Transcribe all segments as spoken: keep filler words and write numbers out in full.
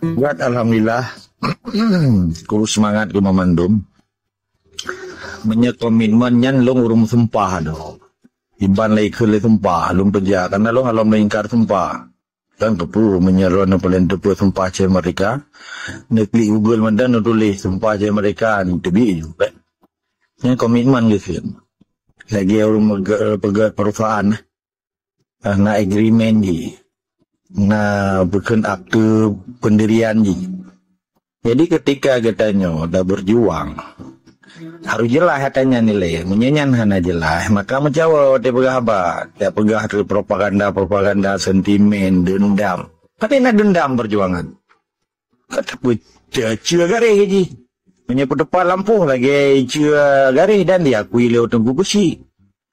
Buat alhamdulillah. Kuru semangat keu mandum. Meunyoe komitmen nyan lôn ureuëng sumpah tu. Iban lé ikheun lé sumpah, lôn peujak. Karena lôn alom lôn ingkar sumpah. Dan keupeue meunyoe lôn paléng teupeu sumpah cit merdeka. Neuklik Google mantong neutuléh sumpah cit merdeka, neuteubiet ju. Nyan komitmen geukheun. Lagée ureuëng peugét perusahaan. Na agreement jih, na bukon akte pendirian jih. Jadi ketika geutanyoe dah berjuang, harus jelas hata nyan nilai. Meunyoe nyan hana jelas, maka meucawa watée peugah haba. Tiap peugah tu propaganda-propaganda sentimen dendam. Tapi na dendam perjuangan. Kata pun ceue garéh jih. Meunyoe peuteupat lampôh lagée ceue garéh dan diakui lé Teungku Geuchik.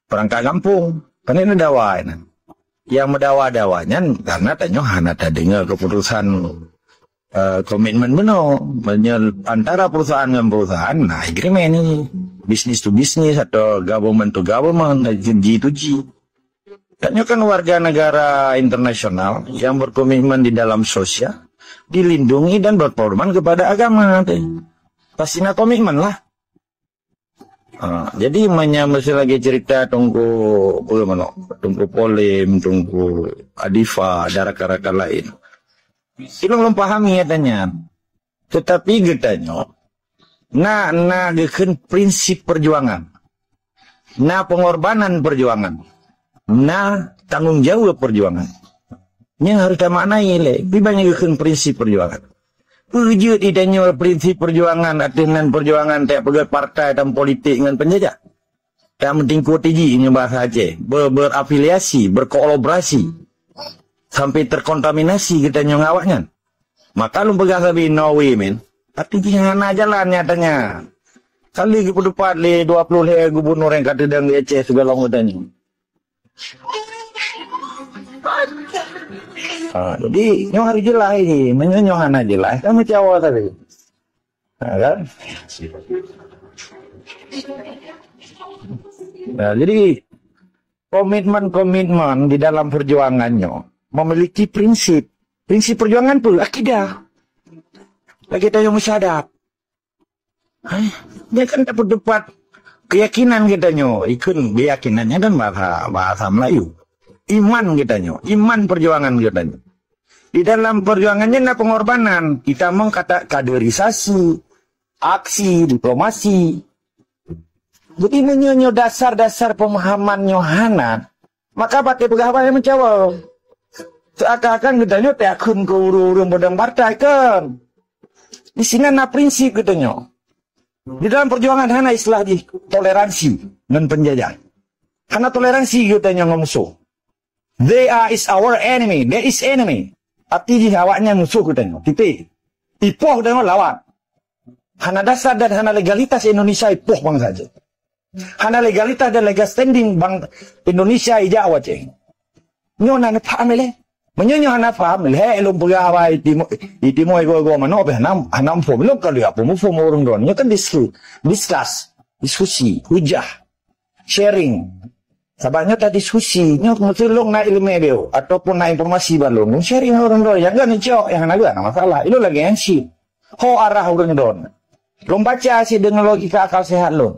Perangkat gampông. Kan na dawa nyan. Nyang meudawa-dawa nyan karena tanyoe hana tadeungoe keputusan eh, komitmen bunoe. Meunyoe antara perusahaan ngon perusahaan, na agreement ni. Business to business atau government to government, G to G. Tanyoe kan warga negara internasional yang berkomitmen di dalam sosial, dilindungi dan berkorban kepada agama. Pasti na komitmen lah. Ha, jadi meunyoe lagi cerita Teungku, apa nama, Teungku Polim, Teungku Adifa, dan rakan-rakan lain. Ilong lom pahami katanya. Tetapi geutanyoe na na geukheun prinsip perjuangan. Na pengorbanan perjuangan. Na tanggung jawab perjuangan. Nyang harus tamaknai lé, di banyak geukheun prinsip perjuangan. Peujeuet itanyoe prinsip perjuangan ateueh nan perjuangan tak peugét partai dan politik ngon penjajah. Tak meutingkue tiji nyoe bahasa Aceh, ber, berafiliasi, berkolaborasi sampai terkontaminasi geutanyoe ngon awaknyan. Maka lôn peugah sabe no way man. Tapi jih hana jalan nyatanya. Kali geupeuteupat lé dua puluh lhée gubunur nyang ka teudong di Aceh sigohlom geutanyoe. Ha, jadi nyoe harus jelas ini. Meunyoe nyoe hana jelas, kan meucawa sabe. Ha, kan? Nah, jadi komitmen-komitmen di dalam perjuangan nyoe memiliki prinsip. Prinsip perjuangan pun akidah. Lagi tayong syahadat. Hah? Dia kan dapat tempat keyakinan kita nyoe. Ikut keyakinannya kan bahasa, bahasa Melayu. Iman kita nyoe. Iman perjuangan kita nyoe. Di dalam perjuangannya ada pengorbanan. Kita mengkata kaderisasi, aksi, diplomasi. Jadi meunyoe nyoe dasar-dasar pemahaman nyoe hana, maka pakai peugah haba nyang meucawa. Seakan-akan geutanyoe takheun keu ureuëng-ureuëng bodang partai kan. Di sini na prinsip geutanyoe. Di dalam perjuangan hana istilah jih toleransi ngon penjajah. Hana toleransi geutanyoe ngon musuh. They are is our enemy. They is enemy. Arti jih awaknyan musuh geutanyoe. Titik. Ipoh geutanyoe lawan. Hana dasar dan hana legalitas Indonesia ipoh bangsa jih. Hana legalitas dan legal standing bang Indonesia ijak u Aceh. Nyoe na neupaham ilée. Meunyoe nyoe hana paham, lhée lôn peugah awai Timo, di Timo igo-igo manok pih hana, hana muphom. Lôn ka lheueh apa muphom ureuëng droen. Nyoe kan disku-, discuss, diskusi, hujah, sharing. Sabab nyoe tadiskusi, nyoe meuteulông na iéleumé beu ataupun na informasi bak lôn. Lôn sharing ngon ureuëng droen, nyang geuh neucok, nyang hana geuh hana masalah. Ilôn lagée nyan cit. Ho arah ureuëng droen. Lôn baca cit deungon logika akal sehat lôn.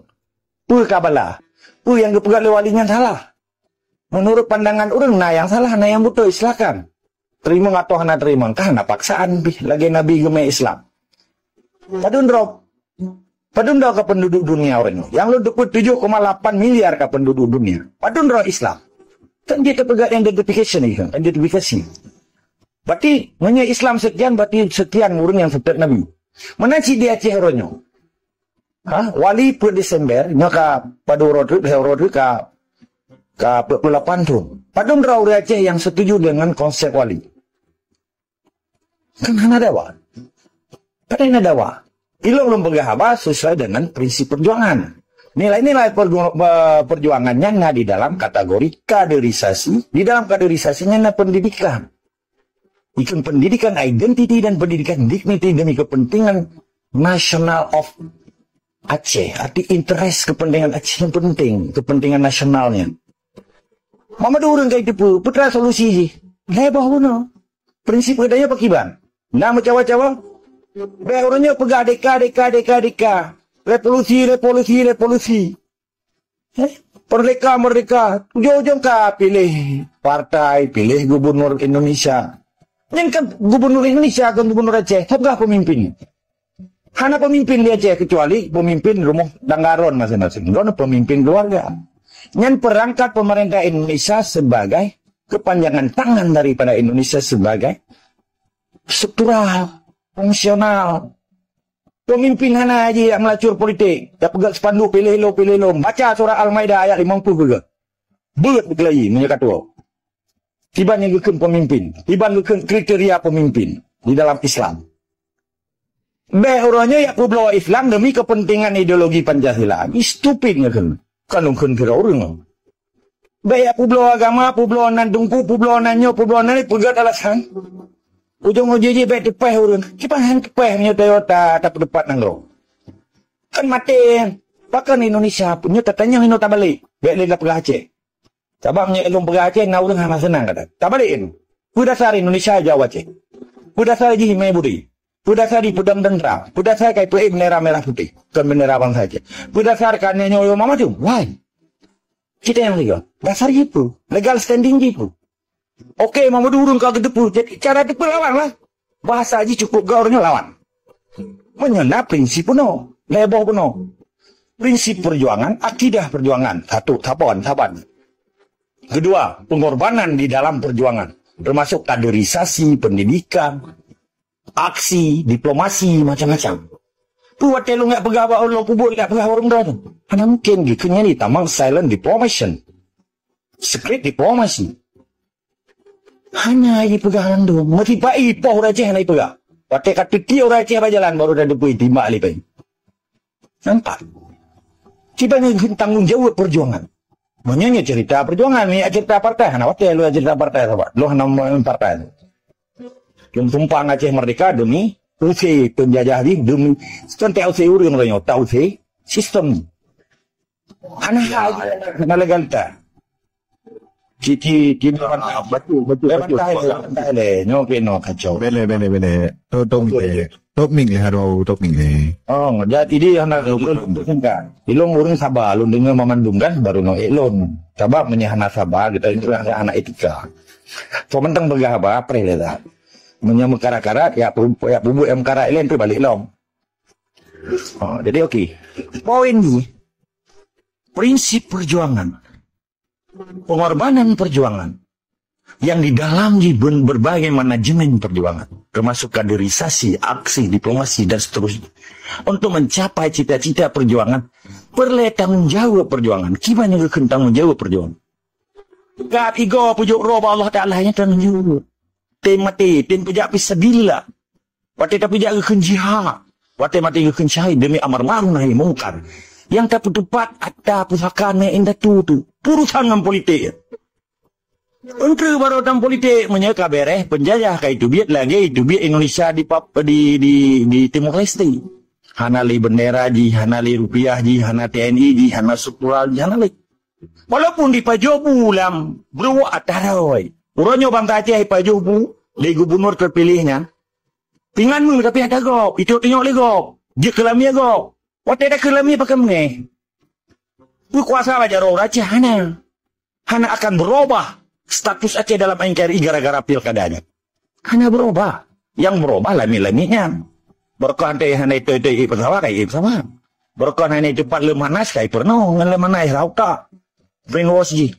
Peue ka bala? Peue nyang geupeugah lé wali nyan salah? Meunurot pandangan ureuëng na nyang salah, na nyang beutôi, silakan. Teurimong atawa hana teurimong, ka hana paksaan pih lagée Nabi geumé Islam. Padum droe, padum droe ka penduduk dunia ureuëng nyoe? Nyang lôn teupeue tujoh koma lapan miliar ka penduduk dunia. Padum droe Islam? Kan jeuet tapeugah identification itu, identifikasi. Berarti meunyoe Islam sekian, berarti sekian ureuëng nyang seutôt Nabi. Meunan cit di Aceh uroe nyoe. Ha, wali peuet Desember, nyoe ka padum uroe teuk, lhée uroe teuk ka, ka peuet puluh lapan thon. Padum droe ureuëng Aceh nyang setuju dengan konsep wali? Kan hana dawa. Kan hana dawa. Ilong lôn peugah haba sesuai dengan prinsip perjuangan. Nilai-nilai perju-, pe-, perjuangan nyan na di dalam kategori kaderisasi. Di dalam kaderisasi nyan na pendidikan. Ikut pendidikan identiti dan pendidikan dignity demi kepentingan national of Aceh. Arti interest kepentingan Aceh yang penting, kepentingan nasionalnya. Mama dua orang kayak itu, putra solusi jih. Heboh guna. Prinsip katanya pakiban. Na meucawa-cawa? Bèk ureueng nyoe peugah deka, deka, deka, deka. Revolusi, revolusi, revolusi. Eh, merdeka, merdeka. Ujong-ujong ka piléh partai, piléh gubernur Indonesia. Nyan kan gubernur Indonesia, kon gubernur Aceh. Siapa pemimpin? Hana pemimpin di Aceh kecuali pemimpin rumoh tangga ron masing-masing. Droeneuh pemimpin keluarga. Nyan perangkat pemerintah Indonesia sebagai kepanjangan tangan daripada Indonesia sebagai struktural, fungsional. Pemimpin hana jih jak meulacur politik, jak peugah spanduk piléh lôn, piléh lôn. Baca surah Al-Maidah ayat lima puluh beugah. Beuet beukelayi meunyoe ka tuwoe. Kiban nyang geukheun pemimpin, kiban geukheun kriteria pemimpin di dalam Islam. Bèk uroe nyoe jak peubloe Islam demi kepentingan ideologi Pancasila. Ini stupid nyoe kheun. Kan lôn kheun kira ureueng. Bèk jak peubloe agama, peubloe nan teungku, peubloe nan nyoe, peubloe nan peugah alasan. Ujong-ujong jih bèk teupèh ureueng. Kiban han teupèh meunyoe ta, ta, tapeuteupat nanggroe. Kan maté. Pakon Indonesia pun nyoe tatanyong inoe tabalek. Bèk lé tapeugah Aceh. Sabab meunyoe lôn peugah Aceh, na ureueng hana seunang gata. Tabalek inoe. Peue dasar Indonesia jaweueb Aceh? Peue dasar jih mé budi? Peue dasar jipeudong teuntra? Peue dasar ka jipeuék bendera merah putih? Kon bendera bansa Aceh. Peue dasar ka nyoe macam? Why? Kita nyang legal. Dasar jih peue? Legal standing jih peue? Oke, meunurot ureueng ka geuteupeue. Jadi, cara teupeue lawan lah. Bahasa jih cukup gét ureueng nyoe lawan. Meunyoe na prinsip bunoe, lhèe boh bunoe. Prinsip perjuangan, akidah perjuangan. Satu, saban, saban. Kedua, pengorbanan di dalam perjuangan. Termasuk kaderisasi, pendidikan, aksi, diplomasi, macam-macam. Peue watèe lôn jak peugah bak ulôn peubuet, jak peugah bak ureueng droe nyoe? Hana mungkin jih, keu nyan jitamong silent diplomation. Secret diplomasi. Hana jipeugah mandum. Meusipat ié poh ureueng Aceh hana jipeugah. Watèe ka teutiek ureueng Aceh bak jalan, baru tateupeue timbak lé pai. Nampak? Kiban nyang geukheun tanggong jaweueb perjuangan. Meunyoe nyoe cerita perjuangan, nyoe cerita partai, hana watèe lôn cerita partai sahabat. Lôn hana main partai. Lôn tumpang Aceh Merdeka demi use penjajah jih, demi, kon ta use ureueng lagèe nyoe, ta use sistem. Hana, ya, hak, ya, hana legalitas. Ci, ci, ci, ah, bacut, bacut, bacut. Bantai lé, bantai lé. Nyoe keunoe kacau. Bèk lé, bèk lé, bèk lé. Top, top mik lé. Top mik lé, aduh, top mik lé. Oh, jadi dia hana, ulôn singkat. Ilôn ureueng saba, lôn deungö mamandum kan, baru nyoe ék lôn. Sabab meunyoe hana saba, geutanyoe hana etika. Soe mantong peugah haba, preh lé dah. Meunyoe meukarat-karat, ya, pu-, ya, peubuet nyang meukarat ilèe, tu balek lom. Oh, jadi oke. Poin jih, prinsip perjuangan, pengorbanan perjuangan yang di dalam jih ben-, berbagai manajemen perjuangan, termasuk kaderisasi, aksi, diplomasi, dan seterusnya. Untuk mencapai cita-cita perjuangan, peureulèe tanggung jaweueb perjuangan. Kiban nyang geukheun tanggung jaweueb perjuangan? Gab igoe peujok droe bak Allah Taala nyan tanggung jaweueb. Tem maté, tem peujak fisabilillah. Watèe tapeujak geukheun jihad. Watèe maté geukheun syahid demi amar ma'ruf nahi mungkar. Nyang tapeuteupat atra pusaka nèk indatu tu. Urusan ngon politik. Eunteuk barotan politik meunyoe ka bèrèh, penjajah ka jiteubiet lagèe jiteubiet Indonesia di Pap-, di, di, di Timor Leste. Hana lé bendera jih, hana lé rupiah jih, hana T N I jih, hana struktural jih, hana lé. Walaupun jipajoh bu lam bruek atra rhoi. Uroe nyoe bansa Aceh jipajoh bu lé gubunur teupiléh nyan. Pingan meuh tapi atra gob, ituek-tinyok lé gob, jeuet keu lamiet gob. Watèe takheun lamiet pakon meunéh. Peukuasa bak jaroe ureueng Aceh hana. Hana akan berubah status Aceh dalam N K R I gara-gara pilkada nyan. Hana berubah. Nyang berubah lamiet-lamiet nyan. Barokon hana itoi-itoi ié pesawat, ka ié pesawat. Barokon hana iteupat leumanas, ka ipeurunoe ngon leumanas rhah utak. Brainwash jih.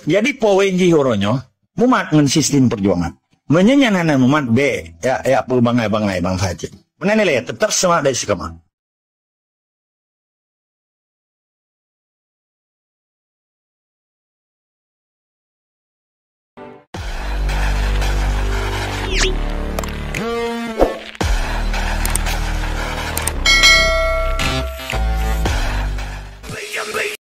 Jadi poin jih uroe nyoe, mumat ngon sistem perjuangan. Meunyoe nyan hana mumat, bèk, ya, ya, peubangai-bangai bansa Aceh. Meunan ilèe, tetap semangat dan istiqamah.